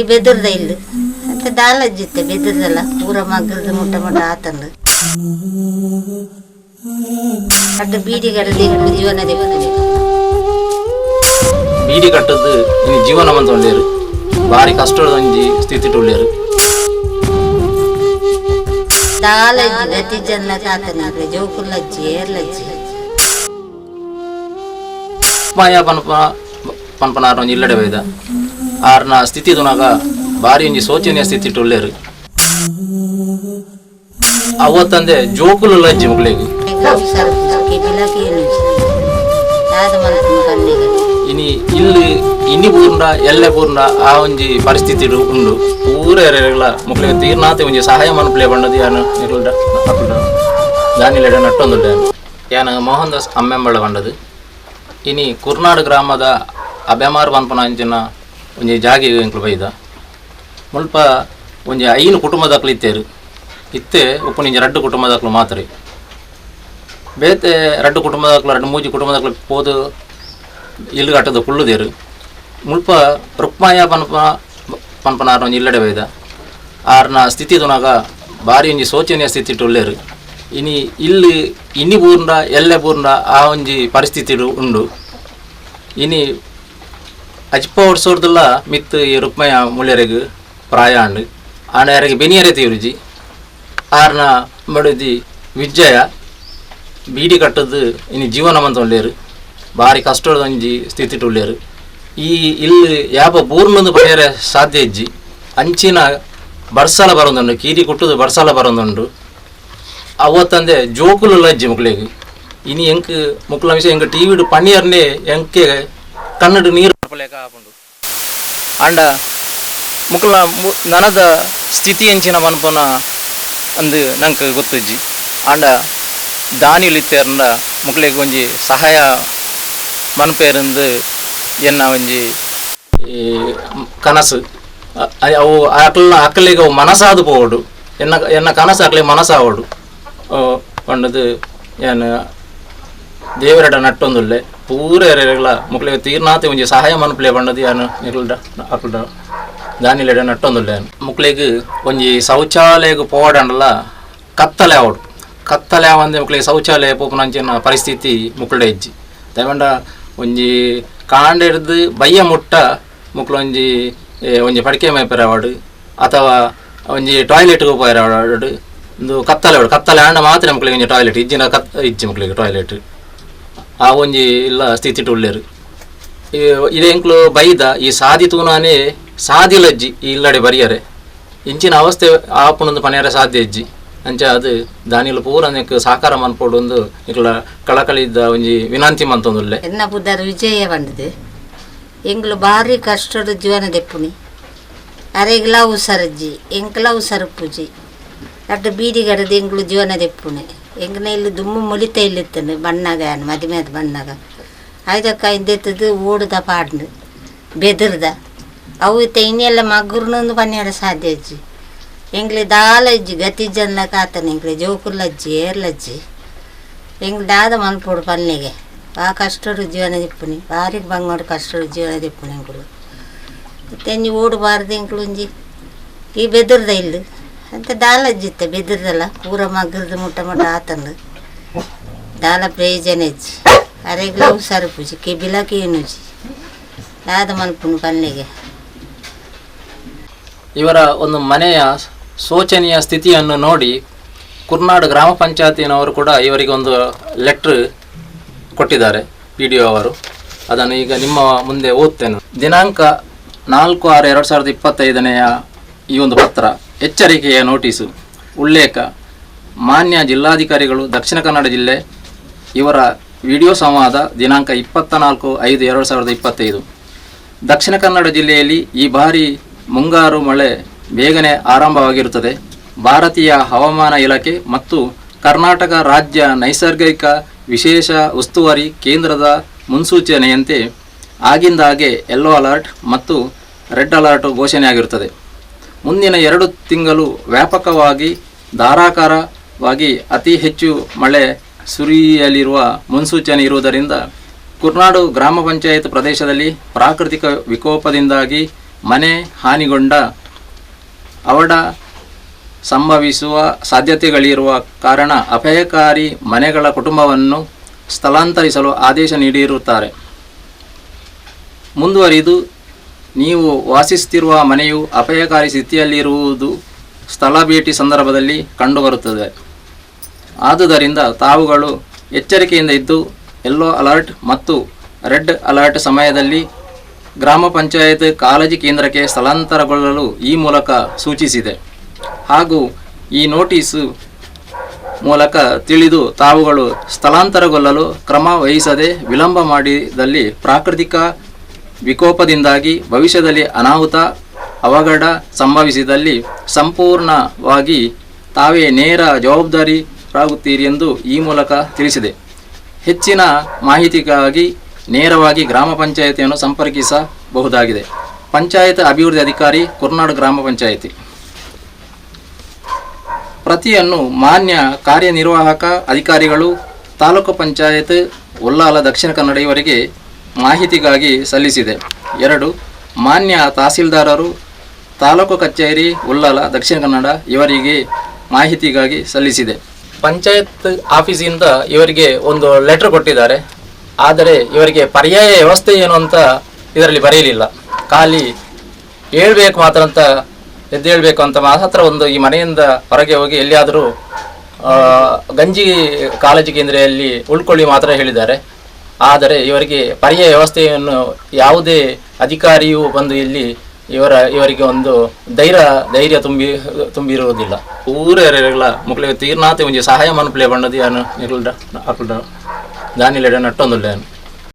ಬೆದರ್ದ ಇಲ್ಲು ಅಂತ ದಾಲಜ್ಜಿತ್ತೆ ಬೆದರ್ದಲ್ಲ ಪೂರ ಮಗ್ರದ ಮುಟ್ಟ ಮುಟ್ಟ ಆತಂದು ಅಡ್ಡ ಬೀಡಿ ಕಟ್ಟದು ಎಂಗ್ಲು ಜೀವನ ದೆಪ್ಪುನಿ. ಬೀಡಿ ಕಟ್ಟದ್ದು ಇನ್ನು ಜೀವನ ಮಂತೊಂಡೇರು ಭಾರಿ ಕಷ್ಟದ ಒಂಜಿ ಸ್ಥಿತಿ ಉಳ್ಳೇರು. ದಾಲಜ್ಜಿ ಗತಿ ಜನ ಕಾತನ ಜೋಕುಲಜ್ಜಿ ಏರ್ಲಜ್ಜಿ. ಮಾಯ ಪನ್ಪ ಪನ್ಪನಾರ ಒಂಜಿ ಇಲ್ಲಡೆ ಬೈದ ಆರ್ನ ಸ್ಥಿತಿ ತುನಾಗ ಭಾರಿ ಒಂಜಿ ಶೋಚನೀಯ ಸ್ಥಿತಿ ಉಳ್ಳೇರು. ಅವತ್ತಂದೆ ಜೋಕುಲು ಲಜ್ಜಿ ಮುಕ್ಲೆಗ್. ಇನಿ ಇಲ್ಲಿ ಇನಿ ಪೂರ್ಣ ಎಲ್ಲೆ ಪೂರ್ಣ ಆ ಒಂಜಿ ಪರಿಸ್ಥಿತಿ ಉಂಡು ಪೂರ ಎರೆಗಳ ಮುಕ್ಲೆಗ್ ತೀರ್ನಾತೆ ಒಂಜಿ ಸಹಾಯ ಮನ್ಪುಲೆ ಪಂಡದು ಯಾನು ನಿಕಲ್ಡ ಅಕುಲ್ಡ ದಾನಿಲೆಡ ನಟ್ಟೊಂದುಲ್ಲೆ. ಯಾನ ಮೋಹನ್ ದಾಸ್ ಅಮ್ಮೆಂಬಳ ಪಂಡದು. ಇನಿ ಕುರ್ನಾಡು ಗ್ರಾಮದ ಅಬೆಮಾರ್ ಪನ್ಪುನ ಅಂಚಿನ ಒಂಜಿ ಜಾಗೆ ಎಂಕ್ಲು ಬೈದ. ಮುಲ್ಪ ಒಂಜಿ 5 ಕುಟುಂಬದಕ್ಲು ಇತ್ತೇರು. ಇತ್ತೆ ಉಪ್ಪುನಿಂಜಿ 2 ಕುಟುಂಬದಕ್ಲು ಮಾತ್ರ. ಬೇತೆ 2 ಕುಟುಂಬದಕ್ಲು 2 3 ಕುಟುಂಬದಕ್ಲು ಪೋದು ಇಲ್ಲು ಕಟ್ಟದ ಕುಳ್ಳುದೇರು. ಮುಲ್ಪ ರುಕ್ಮಾಯ ಪನ್ಪ ಪನ್ಪನಾರ ಒಂಜಿ ಇಲ್ಲಡೆ ಬೈದ ಆರ್ನ ಸ್ಥಿತಿ ತುನಾಗ ಭಾರಿ ಒಂಜಿ ಶೋಚನೀಯ ಸ್ಥಿತಿ ಉಳ್ಳೇರು. ಇನಿ ಇಲ್ಲಿ ಇನಿ ಪೂರ್ಣ ಎಲ್ಲೆ ಪೂರ್ಣ ಆ ಒಂಜಿ ಪರಿಸ್ಥಿತಿ ಉಂಡು. ಇನಿ ಅಜ್ಪ ವರ್ಷದಲ್ಲ ಮಿತ್ ಈ ರುಕ್ಮಯ ಮುಳ್ಳೆರೆಗ್ ಪ್ರಾಯ ಅಂಡು ಆಂಡ ಯಾರಿಗೆ ಬೆನಿಯರೆ ತೀರುಜಿ. ಆರ್ನ ಮಡದಿ ವಿಜಯ ಬೀಡಿ ಕಟ್ಟದ್ದು ಇನಿ ಜೀವನ ಮಂತೊಂಡೇರು ಭಾರಿ ಕಷ್ಟದ ಒಂಜಿ ಸ್ಥಿತಿ ಉಳ್ಳೇರು. ಈ ಇಲ್ಲಿ ಯಾಪ ಬೂರ್ನೊಂದು ಪಡೆಯರೆ ಸಾಧ್ಯ ಇಜ್ಜಿ. ಅಂಚಿನ ಬರ್ಸಾಲ ಬರೋದುಂಡು ಕೀರಿ ಕುಟ್ಟುದು ಬರ್ಸಾಲ ಬರೋದುಂಡು. ಅವತ್ತಂದೆ ಜೋಕುಲು ಲಜ್ಜಿ ಮುಕ್ಲೆಗ್. ಇನಿ ಎಂಕ್ ಮುಕ್ಲ ವಿಷಯ ಎಂಕ್ ಟಿ ವಿಡು ಪಣಿಯರ್ನೇ ಎಂಕೆ ಕನ್ನಡ ನೀರು ಆಪುಂಡು. ಆಂಡ ಮುಕ್ಲ ನನದ ಸ್ಥಿತಿ ಎಂಚಿನ ಪನ್ಪುನ ಅಂದು ನಂಗೆ ಗೊತ್ತಿಜ್ಜಿ. ಆಂಡ ದಾನಿಲಿತ್ತೇರ್ಂಡ ಮುಕ್ಲೆಗ್ ಒಂಜಿ ಸಹಾಯ ಮನ್ಪೇರಂದು ಎನ್ನ ಒಂಜಿ ಈ ಕನಸು. ಅವು ಅಕ್ಲ ಅಕ್ಲೆಗ್ ಅವು ಮನಸಾದು ಪೋವೊಡು. ಎನ್ನ ಎನ್ನ ಕನಸು ಅಕ್ಲೆ ಮನಸಾವೊಡು ಪಂಡದು ಯಾನ್ ದೇವರಡ ನಟ್ಟೊಂದುಲ್ಲೆ. ಪೂರ ಎರೆಗಳ ಮುಕ್ಲೆಗ್ ತೀರ್ನಾತೆ ಒಂಜಿ ಸಹಾಯ ಮನ್ಪುಲೆ ಪಂಡದು ಯಾನ್ ನಿಕಲ್ಡ ಅಕಲ್ಡ ದಾನಿಲೆಡ ನಟ್ಟೊಂದುಲ್ಲೆ. ಮುಕ್ಲೆಗ್ ಒಂಜಿ ಶೌಚಾಲಯಗ್ ಪೋವಡಂಡಲ ಕತ್ತಲೆ ಆವೊಡು. ಕತ್ತಲೆ ಆವಂದೆ ಮುಕ್ಲೆಗ್ ಶೌಚಾಲಯ ಪೋಪುನಂಚಿನ ಪರಿಸ್ಥಿತಿ ಮುಕ್ಲೆಡ ಇಜ್ಜಿ. ದಯಪಂಡ ಒಂಜಿ ಕಾಂಡೆಡ್ದು ಬಯ್ಯ ಮುಟ್ಟ ಮುಕ್ಲು ಒಂಜಿ ಒಂಜಿ ಪಡಿಕೆ ಮೈಪೆರೆ ಆವಡ್ ಅಥವಾ ಒಂಜಿ ಟಾಯ್ಲೆಟ್ಗೆ ಪೋಯರೆ ಆವಡ್. ಇಂದು ಕತ್ತಲೆ ಆವಡ್. ಕತ್ತಲೆ ಆಂಡ ಮಾತ್ರ ಮುಕ್ಲೆಗ್ ಒಂಜಿ ಟಾಯ್ಲೆಟ್ ಇಜ್ಜಿನ ಇಜ್ಜಿ ಮುಕ್ಲೆಗ್ ಟಾಯ್ಲೆಟ್. ಆ ಒಂಜಿ ಇಲ್ಲ ಸ್ಥಿತಿ ಉಳ್ಳೇರು. ಇದೇ ಎಂಕ್ಲು ಬೈದ ಈ ಸಾದಿ ತೂನಾನೇ ಸಾದಿಲಜ್ಜಿ ಈ ಇಲ್ಲಡೆ ಬರಿಯರೆ ಇಂಚಿನ ಅವಸ್ಥೆ ಆಪುನೊಂದು ಪನಿಯರೆ ಸಾಧ್ಯ ಇಜ್ಜಿ. ಅಂಚ ಅದು ದಾನಿಲು ಪೂರ ನೆಕ್ ಸಹಕಾರ ಮನ್ಪೊಡು ಒಂದು ನಿಕ್ಲ ಕಳಕಳಿದ್ದ ಒಂಜಿ ವಿನಂತಿ ಮಂತೊಂದುಲ್ಲೆ. ಎನ್ನ ಪುದರ್ ವಿಜಯ ಪಂಡದು. ಎಂಗ್ಲು ಭಾರಿ ಕಷ್ಟದ ಜೀವನ ದೆಪ್ಪುನಿ. ಅರೆಗ್ಲ ಹುಷಾರಜ್ಜಿ ಎಂಕ್ಲ ಹುಷಾರು ಪೂಜಿ ಅಡ್ಡ ಬೀಡಿ ಕಡದು ಎಂಗ್ಲು ಜೀವನ ದೆಪ್ಪುನಿ. ಎಂಗ್ನ ಇಲ್ಲಿ ದುಮ್ಮು ಮೊಲಿತ ಇಲ್ಲಿತ್ತನು ಬಣ್ಣಾಗ ಯಾನ್ ಮದಿಮೆದ ಬಣ್ಣಾಗ ಐದಕ್ಕ ಇಂದೆತ್ತದು ಓಡುದ ಪಾಡ್ನು ಬೆದರ್ದ ಅವು ಇತ್ತ ಇನ್ನೆಲ್ಲ ಮಗ್ಗುರ್ನೊಂದು ಪನ್ನೆರಡು ಸಾಧ್ಯ ಅಜ್ಜಿ. ಎಂಗ್ಲಿ ದಾಲ ಇಜ್ಜಿ ಗತಿ ಜನ ಕಾತನ ಎಂಗ್ಲಿ ಜೋಕುಲಜ್ಜಿ ಏರ್ಲಜ್ಜಿ ಎಂಗ್ಲು ದಾದ ಮನ್ಪೊಡು ಪನ್ನೆಗೆ ಆ ಕಷ್ಟಡು ಜೀವನ ದಿಪ್ಪುನಿ ಭಾರಿ ಬಂಗೋಡು ಕಷ್ಟಡು ಜೀವನ ದಿಪ್ಪುನಿ ಎಂಕುಲು. ತೆಂಜಿ ಓಡಬಾರ್ದು ಎಂಕ್ಲು ಒಂಜಿ ಈ ಬೆದರ್ದ ಇಲ್ಲು ಅಂತ ದಾಲಜ್ಜಿತ್ತೆ ಬೆದರ್ದಲ್ಲ ಪೂರ ಮಗ್ರದ ಮುಟ್ಟ ಮುಟ್ಟ ಆತಂದು ದಾಲ ಪ್ರಯೋಜನ ಇಜ್ಜಿ. ಅರೆಗ್ಲ ಹುಷಾರು ಪೂಜಿ ಕೆಬಿಲ ಕೇನುಜಿ ದಾದ ಮನ್ಪುನು ಪನ್ನೆಗೆ. ಇವರ ಒಂದು ಮನೆಯ ಶೋಚನೀಯ ಸ್ಥಿತಿಯನ್ನು ನೋಡಿ ಕುರ್ನಾಡು ಗ್ರಾಮ ಪಂಚಾಯತಿನವರು ಕೂಡ ಇವರಿಗೆ ಒಂದು ಲೆಟ್ರ್ ಕೊಟ್ಟಿದ್ದಾರೆ P D O ಅವರು. ಅದನ್ನು ಈಗ ನಿಮ್ಮ ಮುಂದೆ ಓದ್ತೇನೆ. ದಿನಾಂಕ 4/6/2025 ಈ ಒಂದು ಪತ್ರ ಎಚ್ಚರಿಕೆಯ ನೋಟಿಸು. ಉಲ್ಲೇಖ: ಮಾನ್ಯ ಜಿಲ್ಲಾಧಿಕಾರಿಗಳು, ದಕ್ಷಿಣ ಕನ್ನಡ ಜಿಲ್ಲೆ. ಇವರ ವಿಡಿಯೋ ಸಂವಾದ ದಿನಾಂಕ 24/5/2025. ದಕ್ಷಿಣ ಕನ್ನಡ ಜಿಲ್ಲೆಯಲ್ಲಿ ಈ ಬಾರಿ ಮುಂಗಾರು ಮಳೆ ಬೇಗನೆ ಆರಂಭವಾಗಿರುತ್ತದೆ. ಭಾರತೀಯ ಹವಾಮಾನ ಇಲಾಖೆ ಮತ್ತು ಕರ್ನಾಟಕ ರಾಜ್ಯ ನೈಸರ್ಗಿಕ ವಿಶೇಷ ಉಸ್ತುವಾರಿ ಕೇಂದ್ರದ ಮುನ್ಸೂಚನೆಯಂತೆ ಆಗಿಂದಾಗೆ ಯೆಲ್ಲೋ ಅಲರ್ಟ್ ಮತ್ತು ರೆಡ್ ಅಲರ್ಟ್ ಘೋಷಣೆಯಾಗಿರುತ್ತದೆ. ಮುಂದಿನ 2 ತಿಂಗಳು ವ್ಯಾಪಕವಾಗಿ ಧಾರಾಕಾರವಾಗಿ ಅತಿ ಹೆಚ್ಚು ಮಳೆ ಸುರಿಯಲಿರುವ ಮುನ್ಸೂಚನೆ ಇರುವುದರಿಂದ ಕುರ್ನಾಡು ಗ್ರಾಮ ಪಂಚಾಯತ್ ಪ್ರದೇಶದಲ್ಲಿ ಪ್ರಾಕೃತಿಕ ವಿಕೋಪದಿಂದಾಗಿ ಮನೆ ಹಾನಿಗೊಂಡ ಅವಡ ಸಂಭವಿಸುವ ಸಾಧ್ಯತೆಗಳಿರುವ ಕಾರಣ ಅಪಾಯಕಾರಿ ಮನೆಗಳ ಕುಟುಂಬವನ್ನು ಸ್ಥಳಾಂತರಿಸಲು ಆದೇಶ ನೀಡಿರುತ್ತಾರೆ. ಮುಂದುವರಿದು ನೀವು ವಾಸಿಸುತ್ತಿರುವ ಮನೆಯು ಅಪಾಯಕಾರಿ ಸ್ಥಿತಿಯಲ್ಲಿರುವುದು ಸ್ಥಳ ಭೇಟಿ ಸಂದರ್ಭದಲ್ಲಿ ಕಂಡುಬರುತ್ತದೆ. ಆದುದರಿಂದ ತಾವುಗಳು ಎಚ್ಚರಿಕೆಯಿಂದ ಇದ್ದು ಯೆಲ್ಲೋ ಅಲರ್ಟ್ ಮತ್ತು ರೆಡ್ ಅಲರ್ಟ್ ಸಮಯದಲ್ಲಿ ಗ್ರಾಮ ಪಂಚಾಯತ್ ಕಾಳಜಿ ಕೇಂದ್ರಕ್ಕೆ ಸ್ಥಳಾಂತರಗೊಳ್ಳಲು ಈ ಮೂಲಕ ಸೂಚಿಸಿದೆ. ಹಾಗೂ ಈ ನೋಟಿಸು ಮೂಲಕ ತಿಳಿದು ತಾವುಗಳು ಸ್ಥಳಾಂತರಗೊಳ್ಳಲು ಕ್ರಮ ವಹಿಸದೆ ವಿಳಂಬ ಮಾಡಿದಲ್ಲಿ ಪ್ರಾಕೃತಿಕ ವಿಕೋಪದಿಂದಾಗಿ ಭವಿಷ್ಯದಲ್ಲಿ ಅನಾಹುತ ಅವಘಡ ಸಂಭವಿಸಿದಲ್ಲಿ ಸಂಪೂರ್ಣವಾಗಿ ತಾವೇ ನೇರ ಜವಾಬ್ದಾರಿರಾಗುತ್ತೀರಿ ಎಂದು ಈ ಮೂಲಕ ತಿಳಿಸಿದೆ. ಹೆಚ್ಚಿನ ಮಾಹಿತಿಗಾಗಿ ನೇರವಾಗಿ ಗ್ರಾಮ ಪಂಚಾಯಿತಿಯನ್ನು ಸಂಪರ್ಕಿಸಬಹುದಾಗಿದೆ. ಪಂಚಾಯತ್ ಅಭಿವೃದ್ಧಿ ಅಧಿಕಾರಿ, ಕುರ್ನಾಡು ಗ್ರಾಮ ಪಂಚಾಯಿತಿ. ಪ್ರತಿಯನ್ನು ಮಾನ್ಯ ಕಾರ್ಯನಿರ್ವಾಹಕ ಅಧಿಕಾರಿಗಳು, ತಾಲೂಕು ಪಂಚಾಯತ್, ಉಲ್ಲಾಲ, ದಕ್ಷಿಣ ಕನ್ನಡ ಇವರಿಗೆ ಮಾಹಿತಿಗಾಗಿ ಸಲ್ಲಿಸಿದೆ. 2. ಮಾನ್ಯ ತಹಸೀಲ್ದಾರರು, ತಾಲೂಕು ಕಚೇರಿ, ಉಲ್ಲಾಲ, ದಕ್ಷಿಣ ಕನ್ನಡ ಇವರಿಗೆ ಮಾಹಿತಿಗಾಗಿ ಸಲ್ಲಿಸಿದೆ. ಪಂಚಾಯತ್ ಆಫೀಸಿಂದ ಇವರಿಗೆ ಒಂದು ಲೆಟರ್ ಕೊಟ್ಟಿದ್ದಾರೆ. ಆದರೆ ಇವರಿಗೆ ಪರ್ಯಾಯ ವ್ಯವಸ್ಥೆ ಏನು ಅಂತ ಇದರಲ್ಲಿ ಬರೆಯಲಿಲ್ಲ. ಖಾಲಿ ಹೇಳ್ಬೇಕು ಮಾತ್ರ ಅಂತ, ಎದ್ದೇಳ್ಬೇಕು ಅಂತ ಮಾತ್ರ. ಒಂದು ಈ ಮನೆಯಿಂದ ಹೊರಗೆ ಹೋಗಿ ಎಲ್ಲಿಯಾದರೂ ಗಂಜಿ ಕಾಳಜಿ ಕೇಂದ್ರದಲ್ಲಿ ಉಳ್ಕೊಳ್ಳಿ ಮಾತ್ರ ಹೇಳಿದ್ದಾರೆ. ಆದರೆ ಇವರಿಗೆ ಪರ್ಯಾಯ ವ್ಯವಸ್ಥೆಯನ್ನು ಯಾವುದೇ ಅಧಿಕಾರಿಯೂ ಬಂದು ಇಲ್ಲಿ ಇವರಿಗೆ ಒಂದು ಧೈರ್ಯ ಧೈರ್ಯ ತುಂಬಿರುವುದಿಲ್ಲ. ಊರೆಲ್ಲ ಮುಕ್ಳಿಗೆ ತೀರ್ನಾತೆ ಒಂಜಿ ಸಹಾಯ ಮನ್ಪುಲೆ ಪಂಡದು ಯಾನು ನಿಕಲ್ಡ ಅಕುಲ್ಡ ದಾನಿಲೆಡ ನಟ್ಟೊಂದುಲ್ಲೆ.